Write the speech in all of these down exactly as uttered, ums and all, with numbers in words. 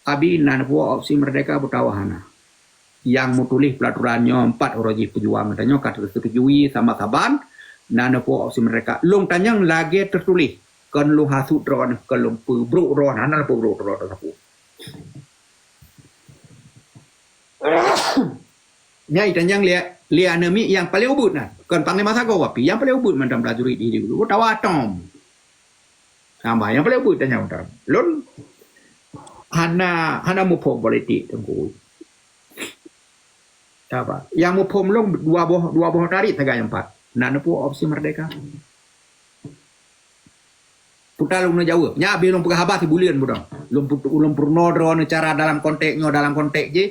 Abi na neupuwoe opsi merdeka beutawa hana. Nyang meutuléh peulaturan nyoe empat uroe jih peujuang tanyoe ka teusetujui sama saban na neupuwoe opsi merdeka. Lôn tanyong lagée teutuléh, kon lôn hasut droeneuh, kon lôn peubrok droeneuh, hana lôn peubrok droeneuh sapeue. Nyai tanyong lé, lé aneuk miet nyang paleng ubit na. Kon panglima sagoe, tapi nyang paleng ubit mantong prajurit di, di, di, tawa atom. Sama nyang paleng ubit tanyong atom. Lôn hana, hana muphom politik, Teungku. Apa? Nyang muphom lôn dua boh, dua boh tarit sagai empat. Na neupuwoe opsi merdeka. Puta lôn neujaweueb. Nyan abéh lôn peugah haba sibuleuen budong. Lôn put-, lôn peurunoe droeneuh cara dalam konteks nyoe, dalam konteks jih.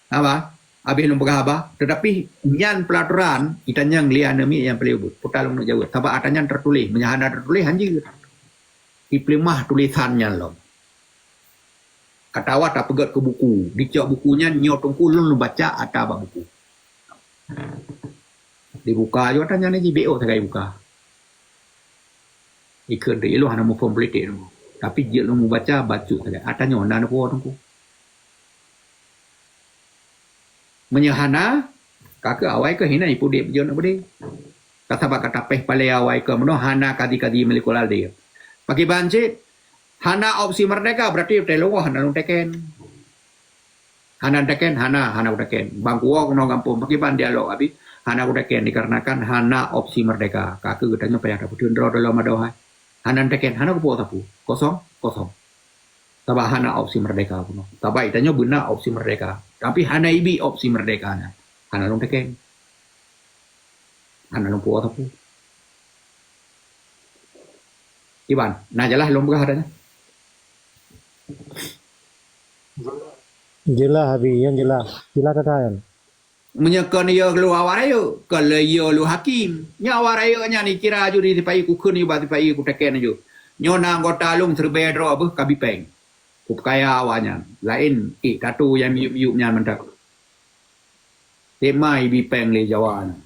Haba, abéh lôn peugah haba. Teutapi nyan peulaturan, itanyong lé aneuk miet nyang paleng ubit. Puta lôn neujaweueb. Sabab ata nyan teutuléh. Meunyo hana teutuléh, hanjeuet. Ipeuleumah tulésan nyan lom. Atawa tapeugét keu buku. Dicok buku nyan, nyoe Teungku lôn, lôn baca ata bak buku. Dibuka ju ata nyan, jibiôh sagai buka. Ikheun teuh ilôn hana muphom politik Teungku. Tapi jeuet lôn mubaca bacut sagai. Ata nyoe na neupuwoe Teungku. Meunyo hana, ka keuh awai keuh hina ipudeb jeuet na beudé. Ka sabab ka tapéh palée awai keuh meunoe hana kaji-kaji meulikot ladé. Pakriban cit, hana opsi merdeka, berarti teuloe hana lôn teken. Hana teken, hana, hana kuteken. Bang kuwoe keunoe gampông, pakriban dialog abéh, hana kuteken dikarenakan hana opsi merdeka. Ka keuh geutanyoe payah tapeuteun droe dalam adoe hai. Hana teken, hana kupuwoe sapeue. Kosong, kosong. Sabab hana opsi merdeka keunoe. Sabab itanyoe beuna opsi merdeka. Tapi hana ibi opsi merdeka nyan. Hana lôn teken. Hana lôn puwoe sapeue. Iban, na jeulaih lôn peugah ata nyan? Jeulaih, Abi, nyan jeulaih. Jeulaih that-that nyan. Meunyoe kon yue lôn awak rayeuk, kon lé yue lôn hakém. Nyoe awak rayeuk nyan ikira ju di sipa-i, kukheun ju bak sipa-i, kuteken ju. Nyoe na anggota lôn siribée droe beuh ka bi péng. Kupeukaya awak nyan. Laén ék tato nyang miyueb-miyueb nyan mantong. Teuma ibi péng lé Jawa nyan.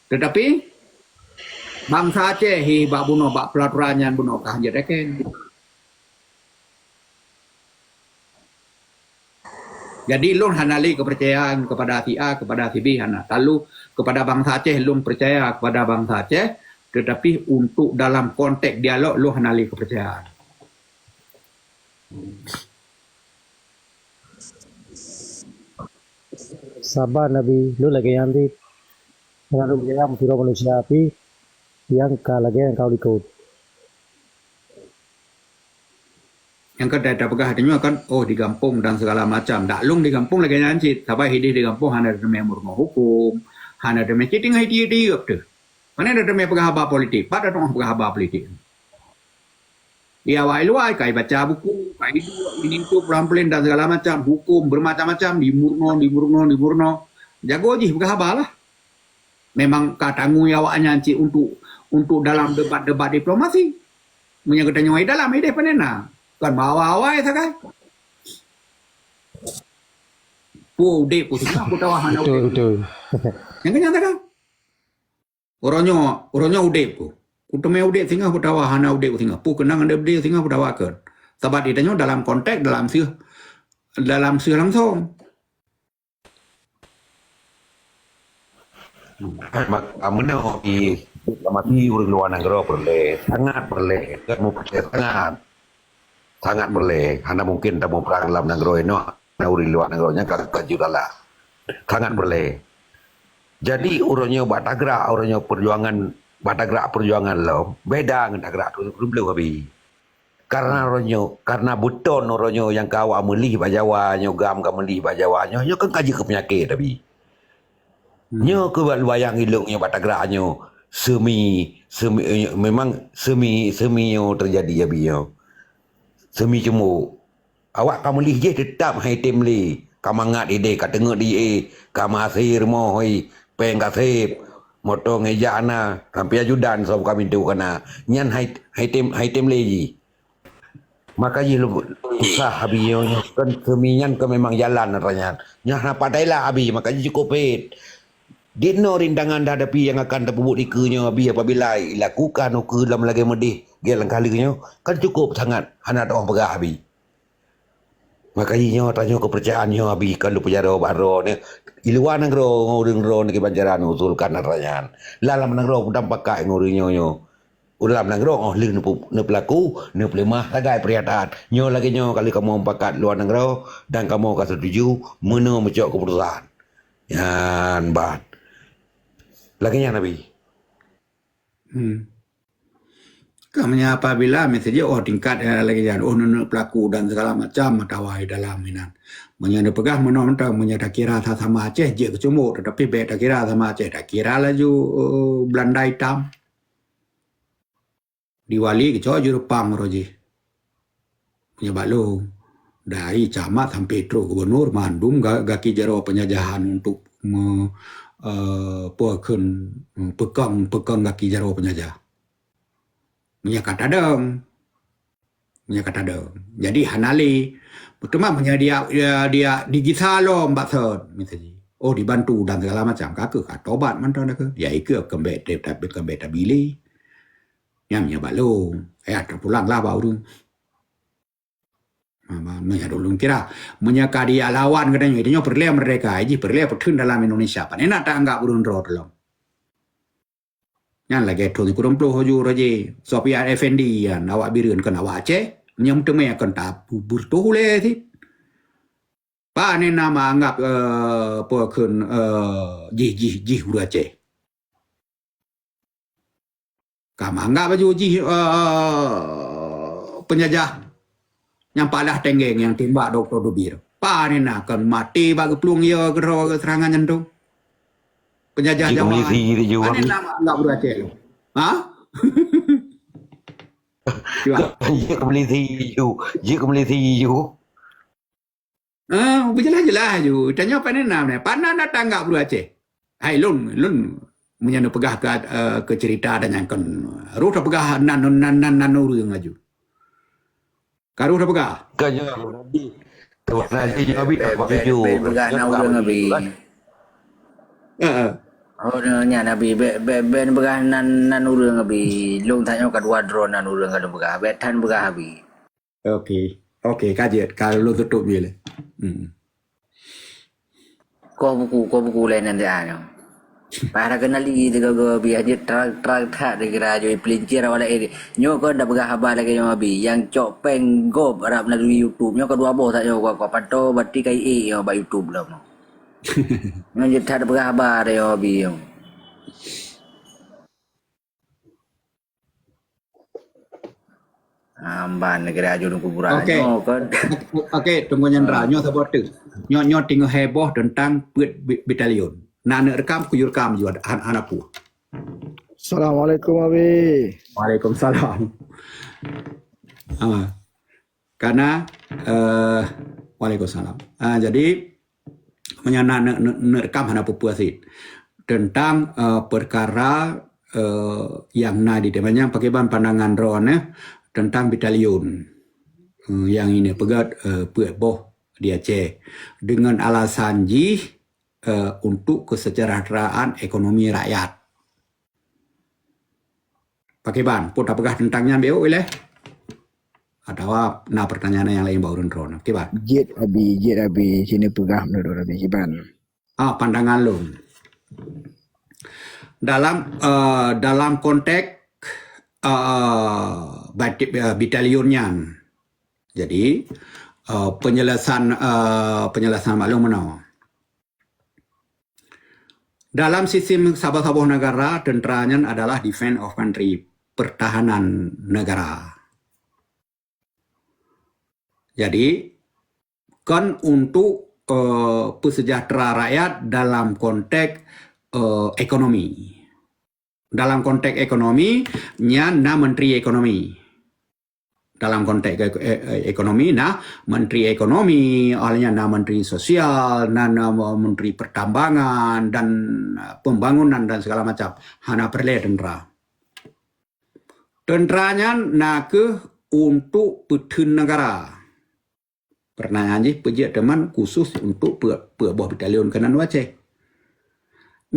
Teutapi, bansa Aceh hi bak bunoe, bak peulaturan nyan bunoe ka hanjeuet teken. Jadi, lôn hana lé keupeurcayaan keupada si A, keupada si B, hana. Lalu, keupada bansa Aceh, lôn peucaya keupada bansa Aceh, teutapi untuk dalam konteks dialog, lôn hana lé keupeurcayaan. Saban, Abi, lôn lagée nyan cit. Hana lôn peucaya meusidroe manusia pih nyang ka lagée nyang ka likot. Nyang ka tapeugah tanyoe kan, oh, di gampông dan segala macam. Dak lôn di gampông lagée nyan cit. Saban idéh di gampông hana teumé meurunoe huköm, hana teumé cit tinggai tiep-tiep teuh. Pane tateumé peugah haba politik? Pat tateumé peugah haba politik? Di awai luwai, kai baca buku, kai duek, meunyentuh pelan-pelan dan segala macam, huköm bermacam-macam, di murno, di murno, di murno. Jago jih peugah haba lah. Memang ka tangui awaknyan cit untuk, untuk dalam debat-debat diplomasi. Meunyoe geutanyoe dalam idéh pane na, kan awai-awai sagai. Peue udeb peue singoh, peue tawa hana udeb. Betul, betul. Nyang keunyan sagai. Uroe nyoe, uroe nyoe udeb ku. Kuteumé udeb singoh peutawa hana udeb singoh. Peue keunong udeb singoh peutawa keu. Sabab di tanyoe dalam konteks, dalam seuh, dalam seuh langsong. Maka meunoe di diplomasi ureuëng luwa nanggroe peureulée, sangat peureulée, sangat. Sangat peureulée, hana mungken tamuprang lam nanggroe inoe, na ureuëng luwa nanggroe nyan ka, ka jeuet Allah. Sangat peureulée. Jadi, uroe nyoe bak tagrak, uroe nyoe peujuangan, bak tagrak peujuangan lom, beda ngon tagrak tu, tu belum habéh. Karena uroe nyoe, karena beuton uroe nyoe nyang ka awak meulih bak Jawa nyoe, GAM ka meulih bak Jawa nyoe, nyoe kan ka jeuet keu peunyakét, Abi. Nyoe keuh bayang ilong nyoe bak tagrak nyoe, semi, semi, memang semi, semi nyoe teujadi, Abi, nyoe. Semi ceumbok. Awak ka meulih jih teutap hai tem lé. Ka mangat idéh, ka teungeut di é, ka meuhasé rumoh hôi, péng ka sép, moto ngeujak na, sampoe ajudan soe buka pintoe ka na. Nyan hai, hai tem, hai tem lé jih. Maka jih lôn susah Abi nyoe, nyoe kan semi nyan kan memang jalan ata nyan. Nyan hana padai lah Abi, maka jih cukôp phét. Dinoe rintangan dihadapi nyang akan tapeubuet dikeue nyoe Abi apabila ilakukan ukeue lom lagée meudeh Gét lam kali nyoe kan cukup sangat hana teuoh peugah abi. Maka nyoe tanyoe keupercayaan nyoe abi ka lheueh peujaroe bak droeneuh. Di luwa nanggroe ngon ureuëng droeneuh kiban cara neuusulkan atra nyan. Lam nanggroe peudam pakat ngon ureuëng nyoe nyoe. Ureuëng lam nanggroe oh lheueh neupeulaku, neupeuleumah sagai peuriatan. Nyoe lagée nyoe ka lheueh kamoe mupakat luwa nanggroe dan kamoe ka setuju meunoe meucok keuputusan. Nyan ban. Lagée nyan abi. Hmm. Ka meunyoe apabila misalnya oh tingkat eh, lagée nyan, oh neuneuk peulaku dan segala macam meutawan di dalam inan. Meunyoe neupeugah meunoe mantong, meunyoe takira sama-sama Aceh jeuet keu cumuk, tetapi bék takira sama Aceh, takira laju eh, Belanda itam. Di wali keucok jurupang roh jih. Meunyoe bak lôn, dari camat sampai trok gubernur, mandum ga- gaki jaroe penjajahan untuk me, uh, peukheun, peukong, peukong gaki jaroe penjajah. Meunyoe ka tadong, meunyoe ka tadong. Jadi hana lé. Teuma meunyoe dia, dia, dia digisa lom bak sot, misalnya. Oh, dibantu dan segala macam. Ka keuh, ka tobat mantong dah keuh. Ya, ikeu kembali, tapi kembali tabili. Nyam nya bak lôn. Ya, terpulang lah bak ureuëng. Ha, ma- meunyoe lôn kira, meunyoe ka dia lawan geutanyoe, tanyoe peureulée merdeka, jih peureulée peutheun dalam Indonesia. Pane na ta anggap ureuëng droe teuh lom. Nyan lagée thon sikureueng ploh uju roje, Sofian Effendi yan, awak Bireuen kon awak Aceh, meunyoe meuteumé kon ta beureutoh ulée sit. Pane na ma anggap eh, peue kheun eh, jih, jih, jih ureuëng Aceh. Ka manggab laju jih eh, penjajah nyang palah tenggeng nyang timbak Dokto Dubir. Pane na kon maté bak geuplueng ya keudroe seurangan nyan tu. Penjajah Jih Jawa. Kemlisi tu ju. Pane na manggab ureuëng Aceh tu. Ha? Cuba. Jih kemlisi ju. Jih kemlisi ju. Ah, beujeulaih-jeulaih aju. Tanyoe pane na, pane na tanggap ureuëng Aceh. Hai lôn, lôn meunyoe neupeugah ke, eh, ke cerita dan nyang kon. Roh tapeugah nan nan nan nan ureuëng aju. Ka roh tapeugah. Ka nyoe Nabi. Tuhan Nabi Nabi tak pakai ju. Peugah nan ureuëng Nabi. Heeh. Oh, nyan Nabi, bek bek bek peugah nan nan ureuëng Nabi. Lôn tanyoe ka dua droe nan ureuëng ka lôn peugah. Bek tan peugah Nabi. Okey. Okey, ka jeuet. Ka lôn tutup je lé. Hmm. Koh buku, koh buku lain nanti ah nyoe. Para kenali tiga go bi aja terang terang that dikira jo pelincir awak lain. Nyoe kau dah peugah haba lagi nyoe abi. Yang cok peng gop Arab melalui YouTube. Nyoe kedua boh tak nyoe kau kau pantau berarti kai eh nyoe bak YouTube lah. Nyoe je that peugah haba dah nyoe abi nyoe. Amban negeri aju dalam kuburan Okey. Nyoe kan. Okey, tunggu nyandra. Nyoe saboh tu. Nyoe nyoe tinggal heboh tentang peuet bi- batalion. Nak nak rekam, kuyu rekam juga anak-anak pu. Assalamualaikum Abi. Waalaikumsalam. Ah. Karena eh, Waalaikumsalam. Ah, jadi menyana ne- ne- nerekam hana peue-peue sit tentang uh, perkara uh, yang na di temanya pakiban pandangan droeneuh tentang batalion uh, yang ini pegat uh, peuet boh di Aceh dengan alasan jih uh, untuk kesejahteraan ekonomi rakyat. Pakiban, pun tapeugah tentang nyan bieu ileh? Atawa na pertanyaan yang lain bak ureuëng droeneuh? Pakiban. Jeuet Abi, jeuet Abi, sini peugah menurut Abi kiban. Ah, pandangan lôn. Dalam uh, dalam konteks uh, batalion nyan. Jadi uh, penjelasan uh, penjelasan maklum mana? Dalam sistem saboh-saboh negara, tentera nyan adalah defense of country, pertahanan negara. Jadi kan untuk uh, pesejahtera rakyat dalam konteks uh, ekonomi. Dalam konteks ekonomi, nyan na menteri ekonomi. Dalam konteks ekonomi, na menteri ekonomi, awalnya na menteri sosial, na, na menteri pertambangan dan pembangunan dan segala macam. Hana perlu tentera. Tentera nyan na keuh untuk peuthen negara. Pertanyaan jih peujeuet teuma khusus untuk peuet boh batalion keunan Aceh.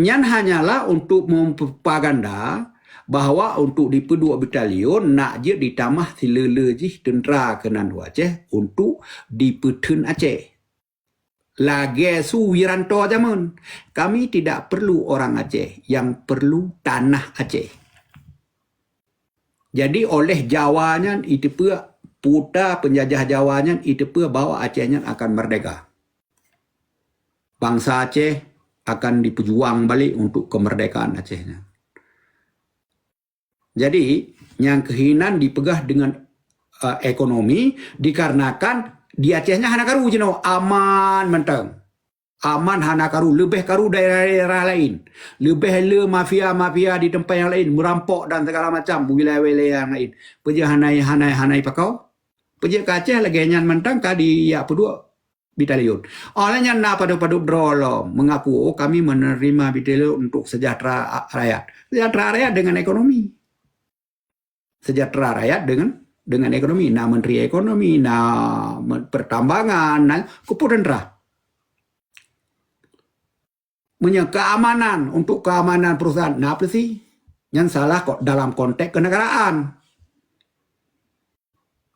Nyan hanyalah untuk mempropaganda bahwa untuk dipeuduek batalion nak jeuet ditamah sileue-leue jih teuntra keunan u Aceh untuk dipeutheun Aceh. Lagèe su Wiranto jameun, kami tidak perlu orang Aceh, yang perlu tanah Aceh. Jadi oleh Jawa nyan iteupeue, puta penjajah Jawa nyan iteupeue bahwa Aceh nyan akan merdeka. Bansa Aceh akan dipeujuang balik untuk kemerdekaan Aceh nyan. Jadi, nyang keuh inan dipeugah dengan, eh, ekonomi, dikarenakan di Aceh nyan hana karu jinoe, aman mantong. Aman hana karu, leubeh karu daerah-daerah laén. Leubeh le mafia-mafia di teumpat nyang laén, meurampok dan segala macam wilayah-wilayah nyang laén. Peue jeuet hana, hana, hana ipako? Peue jeuet keu Aceh lagèe nyan mantong ka dijak peuduek batalion. Óh lheueh nyan na padub-padub droe lom mengaku, "Oh, kami menerima batalion untuk sejahtera a-, rakyat." Sejahtera rakyat dengan ekonomi. Sejahtera rakyat dengan, dengan ekonomi. Na menteri ekonomi, na me-, pertambangan, na keupeue teuntra. Meunyoe keamanan, untuk keamanan perusahaan, na polisi. Nyan salah kok dalam konteks kenegaraan.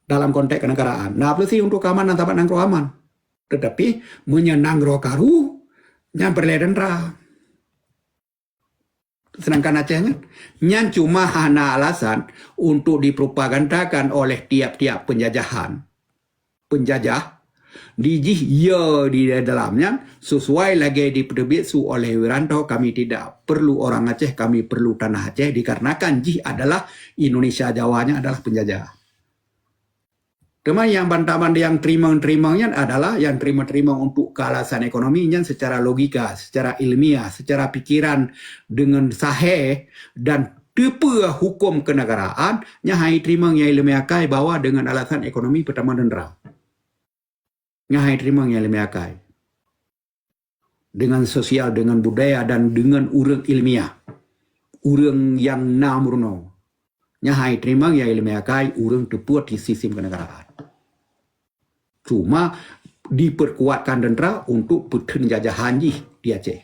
Dalam konteks kenegaraan. Na polisi untuk keamanan, saban nanggroe aman. Tetapi, meunyoe nanggroe karu, nyan peureulèe teuntra. Sedangkan Aceh nyan, nyan cuma hana alasan untuk dipropagandakan oleh tiap-tiap penjajahan. Penjajah, di jih ye di dalam nyan, sesuai lagèe dipeuteubiet su oleh Wiranto, kami tidak perlu orang Aceh, kami perlu tanah Aceh, dikarenakan jih adalah Indonesia Jawa nyan adalah penjajah. Teuma nyang bantaban nyang teurimong-teurimong nyan adalah nyang teurimong-teurimong untuk alasan ekonomi nyan secara logika, secara ilmiah, secara pikiran dengan sahih dan teupeue huköm kenegaraan, nyan hai teurimong nyang ilmiah akai bahwa dengan alasan ekonomi peutamong teuntra. Nyan hai teurimong nyang ilmiah akai. Dengan sosial, dengan budaya dan dengan ureuëng ilmiah. Ureuëng nyang na meurunoe. Nyan hai teurimong nyang ilmiah akai ureuëng teupeue di sistem kenegaraan. Cuma diperkuatkan teuntra untuk peutheun jajahan jih di Aceh.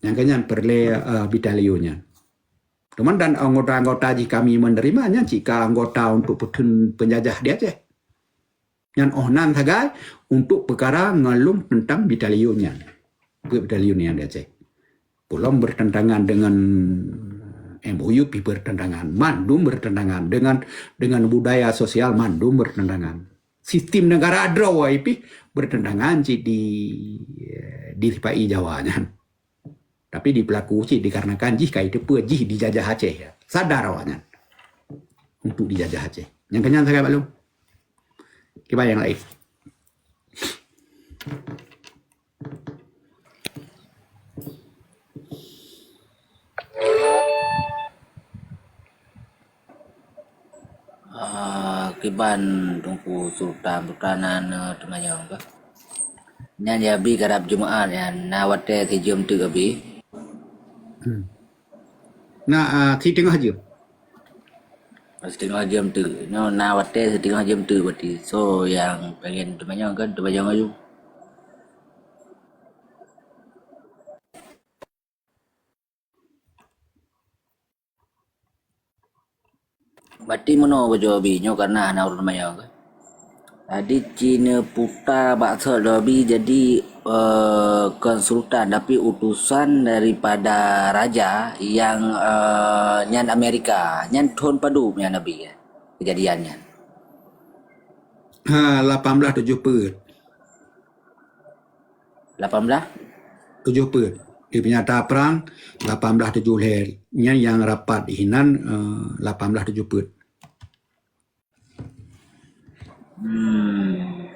Nyang keuh nyan peureulèe, eh, batalion nyan. Teuma dan anggota-anggota jih kami menerima nyan cit ka anggota untuk peutheun penjajah di Aceh. Nyan óh nan sagai untuk peukara ngon lôn teuntang batalion nyan. Peuet batalion nyan di Aceh. Pulom bertentangan dengan M O U pih bertentangan, mandum bertentangan dengan, dengan budaya sosial mandum bertentangan. Sistem negara droe pih bertentangan cit di, di sipa-i Jawa nyan. Tapi dipeulaku cit dikarenakan jih ka iteupeue jih dijajah Aceh. Sadar awaknyan untuk dijajah Aceh. Nyang keuh nyan sagai bak lôn. Kiban nyang laén. Ah, kiban Teungku Sultan Sultan na, na teumanyong ka. Nyan ya bi karab Jumaat nyan na watèe sijeuem teuk abi. Hmm. Na, ah, siteungoh jeuem. Siteungoh jeuem teuk. Nyoe na watèe siteungoh jeuem teuk berarti. So nyang pengen teumanyong kan teumanyong aju. Berarti meunoe bacut abi nyoe karena hana ureuëng manyong kan. Jadi Cina puta bak sot lobby jadi, eh, kon sultan tapi utusan daripada raja yang, eh, nyan Amerika. Nyan thon padub nyan abi kejadian nyan. Ha, lapan belas tujuh peuet. Lapan belas? Tujuh peuet. Di peunyata perang lapan belas tujuh lhèe. Nyan nyang rapat hinan, eh, lapan belas tujuh peuet. Hmm.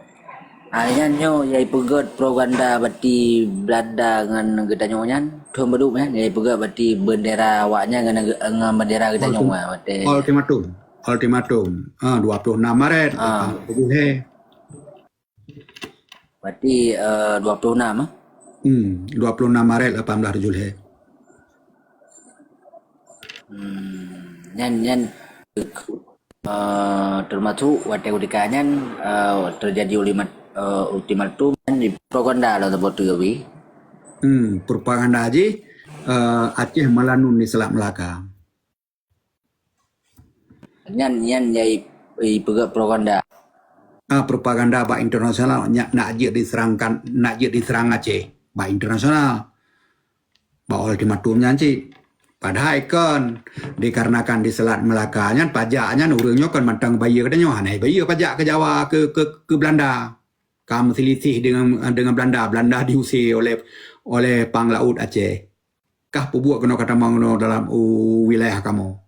Ah, nyan nyoe yai peugöt propaganda bati Belanda ngon geutanyoe nyan, thon padub nyan, yai peugöt bati bendera awaknyan ngon, ngon bendera geutanyoe. Ultim-, ultimatum. Ultimatum. Ah, dua puluh enam Maret, ah, lapan belas tujuh lhèe. Berarti, eh, dua puluh enam, eh? Hmm, dua puluh enam Maret lapan belas tujuh lhèe. Hmm, nyan, nyan, eh, termasuk watèe ketika nyan, eh, terjadi ulima-, eh, ultimatum nyan di propaganda lah sebut tu, Abi. Hmm, propaganda jih, eh, Aceh meulanun di Selat Melaka. Nyan, nyan nyang i-, ipeugah propaganda. Ah, propaganda bak internasional, nya-, nak jeuet diserangkan, nak jeuet diserang Aceh bak internasional. Bak ultimatum nyan cit. Padahai kon, dikarenakan di Selat Melaka nyan pajak nyan ureuëng nyoe kon mantong bayeue geutanyoe, hana bayeue pajak keu Jawa, keu, keu, keu Belanda. Ka meusilisih dengan, dengan Belanda. Belanda diusir oleh, oleh Pang Laut Aceh. Kah peubuet keunoe ka tamong keunoe dalam, u, wilayah kamoe.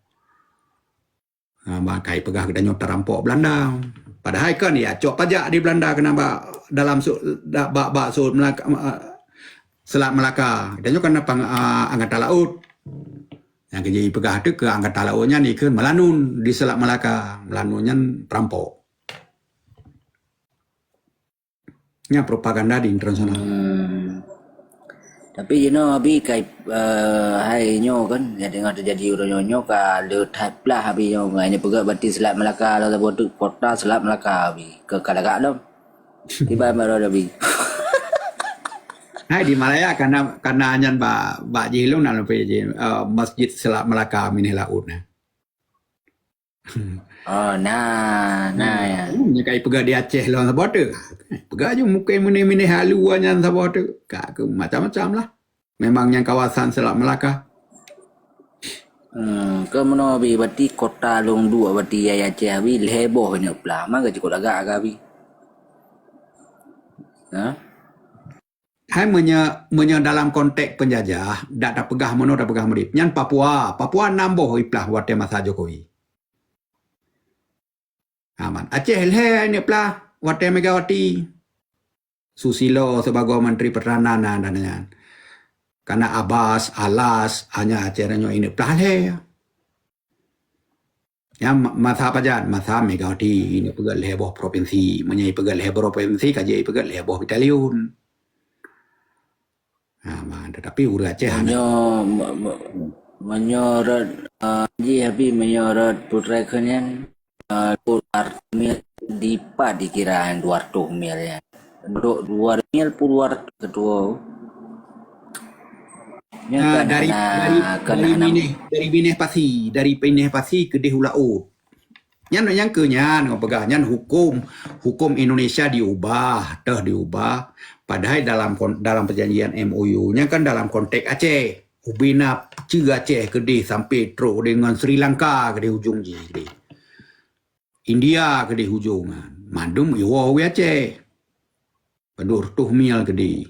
Ha, ba-, kai peugah geutanyoe tarampok Belanda. Padahai kan ya cok pajak di Belanda keunan bak dalam su-, da-, bak, bak su-, Melaka, eh, Selat Melaka. Geutanyoe kan pang-, eh, angkatan laut. Nyang keujadi peugah tu keu angkatan laut nyan ikeu meulanun di Selat Melaka. Meulanun nyan perampok. Nyan propaganda di internasional. Hmm. Tapi you know, Abi, kai, eh, hai nyoe kan, nyang teungoh teujadi uroe nyoe, nyoe ka le that plah, Abi, nyoe. Ngai nyoe peugah bati Selat Melaka, lom saboh teuk kota Selat Melaka, Abi. Keu ka lagak lom. Tiba baru, Abi. Hai di Malaya, karena, karena nyan bak, bak jih lôn na leupie jih, eh, Masjid Selat Melaka Minah Laut na. Oh, na, na, ya. Hmm, nyan kai peugah di Aceh lom saboh teuk. Peugah ju mungken minah-minah halu nyan saboh teuk. Ka ke macam-macam lah. Memang nyan kawasan Selat Melaka. Hmm, keu meunoe Abi, berarti kota lôn duek berarti ya Aceh Abi, lhèe boh nyoe plah. Maka cukup lagak ka Abi. Ha? Hai meunyoe, meunyoe dalam konteks penjajah, dak tapeugah meunoe, tapeugah meudit. Nyan Papua. Papua nam boh iplah watèe masa Jokowi. Aman. Aceh lhèe ineuk plah watèe Megawati. Susilo sibagoe Menteri Pertahanan na dan nyan. Karena Abbas, Alas, hanya Aceh nyoe ineuk plah lhèe. Nyan ma-, masa pajan, masa Megawati, ineuk peugah lhèe boh provinsi. Meunyoe ipeugah lhèe boh provinsi, ka jeuet ipeugah lhèe boh batalion. Ha, ma-, tetapi ureuëng Aceh hana. Meunyoe, me-, me-, meunyoe rot, eh, jih Abi, meunyoe rot putra kheun nyan, eh, dua ratus mil dipat dikira dua ratus mil nyan. Dua, dua mil pun dua ratus ketua. Nyan Ah, kan dari, hana, dari, kan dari hana Minah, dari Minah Pasi, dari Minah Pasi keudeh u laôt. Nyan, nyang keu nyan, ngon peugah nyan hukum, hukum Indonesia diubah, teuh diubah. Padahai dalam kon-, dalam perjanjian M O U nyan kan dalam konteks Aceh. Ubena ceu Aceh keudeh sampai trok deungon Sri Lanka keudeh ujong jih keudeh. India keudeh ujong nyan. Mandum iwoe u Aceh. Padub reutôh mil keudeh.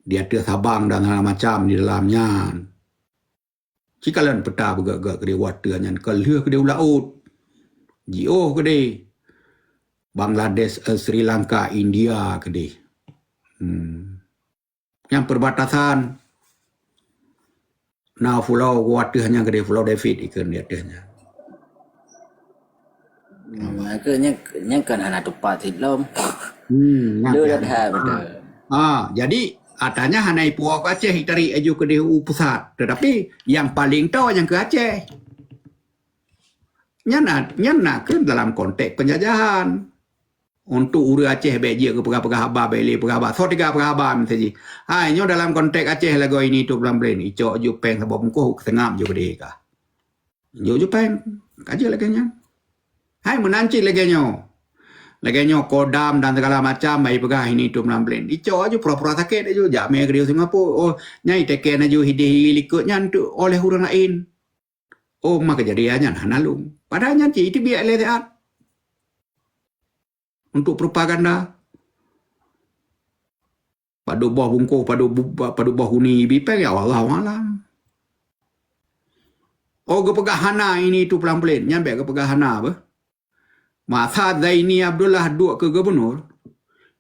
Di ateueh Sabang dan segala macam di dalam nyan. Cikalon peta beugét-gét keudeh watèe nyan ka lheueh keudeh u laôt. Jiôh keudeh. Bangladesh, eh, Sri Lanka, India keudeh. Hmm. Nyang perbatasan na pulo watèe nyan keudeh, Pulo David ikheun di ateueh nyan. Hmm, maka nyan, nyan kan hana tepat sit lom. Hmm, nyan Lu kan dah hana tepat. Ha, jadi, atanya hana ipuwoe keu Aceh, itarék aju keudeh u pusat. Tetapi, nyang paleng toe nyang keu Aceh. Nyan na, nyan na keu dalam konteks penjajahan. Untuk ureuëng Aceh bèk jeuet geupeugah-peugah haba, bèk lé peugah haba. Soe teuga peugah haba miseue jih. Hai, nyoe dalam konteks Aceh lagoe ini tu peulamplen. Icok ju péng saboh bungkôh, seungab ju keudeh kah. Jok ju péng, ka jeuet lagèe nyan. Hai meunan cit lagèe nyoe. Lagèe nyoe Kodam dan segala macam, bak ipeugah ini tu meulamplen. Icok aju pura-pura sakét aju, jak mé keudeh Singapura. Oh, nyan iteken aju hideh likot nyan tu oleh ureuëng laén. Oh, maka jadi nyan hana lôn. Padahai nyan cit iteubiet lé siat. Untuk propaganda. Padub boh bungkôh, padub bu-, padub boh huni ibi péng, ya Allah alam. Oh, geupeugah hana ini tu peulamplen. Nyan bèk geupeugah hana beuh. Masa Zaini Abdullah duek keu gubernur,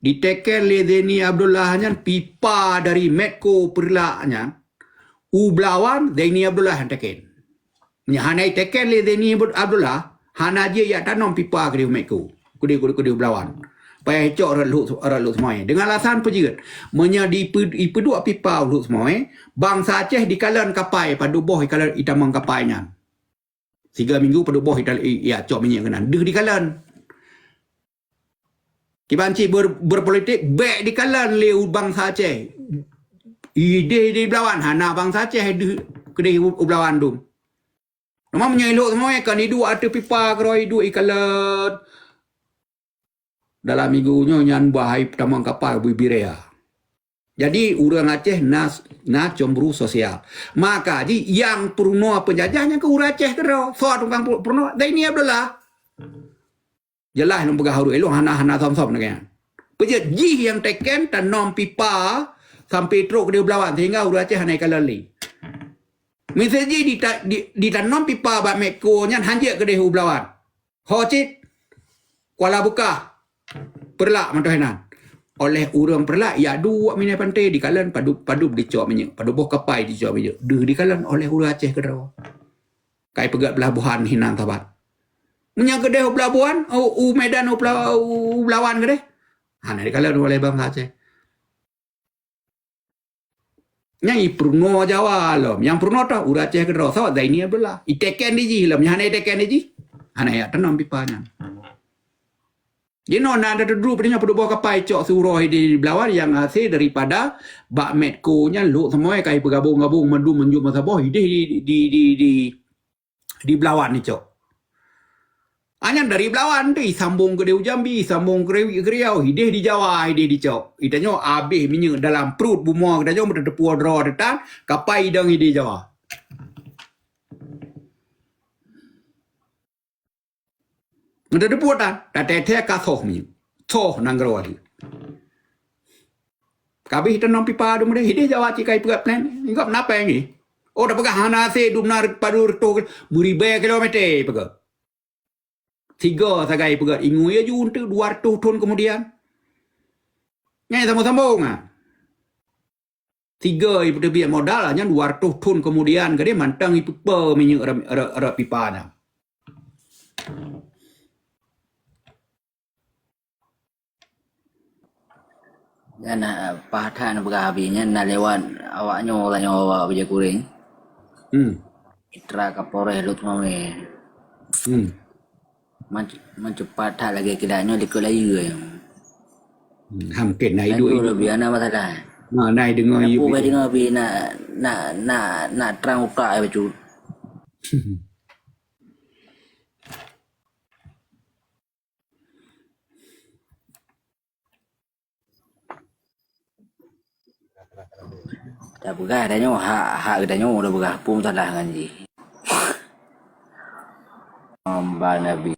diteken lé Zaini Abdullah nyan pipa dari Medco Peureulak nyan, u Belawan Zaini Abdullah nyang teken. Meunyo hana iteken lé Zaini Abdullah, hana jeuet jak tanom pipa keudeh u Medco, keudeh, keudeh, keudeh u Belawan. Payah icok rot Lhokseumawe, rot Lhokseumawe. Deungon alasan peue jeuet? Meunyo dipe-, ipeuduek pipa u Lhokseumawe, bansa Aceh dikalon kapai, padub boh ikalon itamong kapai nyan. Siga minggu padub boh ita-, i-, icok minyeuk keunan. Deuh dikalon. Kiban cit ber-, berpolitik, bèk dikalon lé u bansa Aceh. Ideh di Belawan, hana bansa Aceh deuh keudeh u, u Belawan dum. Nama meunyoe ilok semuanya kan iduek ateueh pipa keudroe iduek ikalon. Dalam minggu nyoe nyan bahai tamong kapal bui Birea. Jadi ureuëng Aceh na, na cemburu sosial. Maka ji yang peurunoe penjajah nyan ke ureuëng Aceh keudroe. Soe tukang peurunoe? Zaini Abdullah. Jeulaih lôn peugah ureuëng ilong hana-hana som-som lagée nyan. Peujeuet jih nyang teken tanom pipa sampai trok keudeh Belawan sehingga ureuëng Aceh hana ikalon lé. Miseu jih dita, di, ditanom pipa bak Medco nyan hanjeuet keudeh u Belawan. Ho cit Kuala Bukah, Peureulak mantong hinan. Oleh ureuëng Peureulak yak duek minai pantai dikalon padub, padub dicok minyeuk, padub boh kapai dicok minyeuk, deuh dikalon oleh ureuëng Aceh keudroe. Kai peugét pelabuhan hinan saban. Meunyoe keudeh u pelabuhan, u, u Medan u, pela, u Belawan keudeh, hana dikalon oleh bansa Aceh. Nyang ipeurunoe Jawa lom, nyang peurunoe toh ureuëng Aceh keudroe, soe Zaini Abdullah. Iteken di jih lom, nyang hana iteken di jih, hana yak tanom pipa nyan. Jinoe na ada teudrup nyoe peuduboh kapai cok siuroe di Belawan nyang hasil daripada bak Medco nyan lhok semuai kai peugabong-gabong mandum manjum masa boh ideh di, di, di, di, di Belawan icok. Anyan dari Belawan tu isambong keudeh u Jambi, isambong keudeh u Riau, ideh di Jawa, ideh dicok. Itanyoe abeh minyeuk dalam pruet bumoe geutanyoe meutateupeue droe teutan, kapai idong ideh Jawa. Meutateupeue tan, tateuthée ka soh minyeuk. Soh nanggroe lé. Kabeh tanom pipa dum deh, ideh Jawa cit kai peugét plan. Inggop na péng ngi. Oh, tapeugah hana se dum na padu reutôh, meuribée kilometer peugah. Tiga sagai peugét, ingu ya ju untuk dua reutôh thon kemudian. Nyai sambung-sambung ah. Tiga ipeuteubiet modal nyan dua reutôh thon kemudian keudeh mantong ipeupe minyeuk rot, rot, rot pipa nyan. Nyan na paih that neupeugah Abi nyan na lewat awak nyoe, awak nyoe awak Bajée Kuréng. Hmm. Mitra Kapolres Lhokseumawe. Hmm. Man, man cepat that lagée keudak nyoe likot layeue nyoe. Hmm, ha mungken na iduek. Laju lebih ana masalah. Ha, na deungoe. Aku bai deungoe Abi nak, nak, nak, nak trang utak ai bacut. Tapeugah tanyoe hak, hak geutanyoe udah peugah peue salah ngon jih. Hamba Nabi.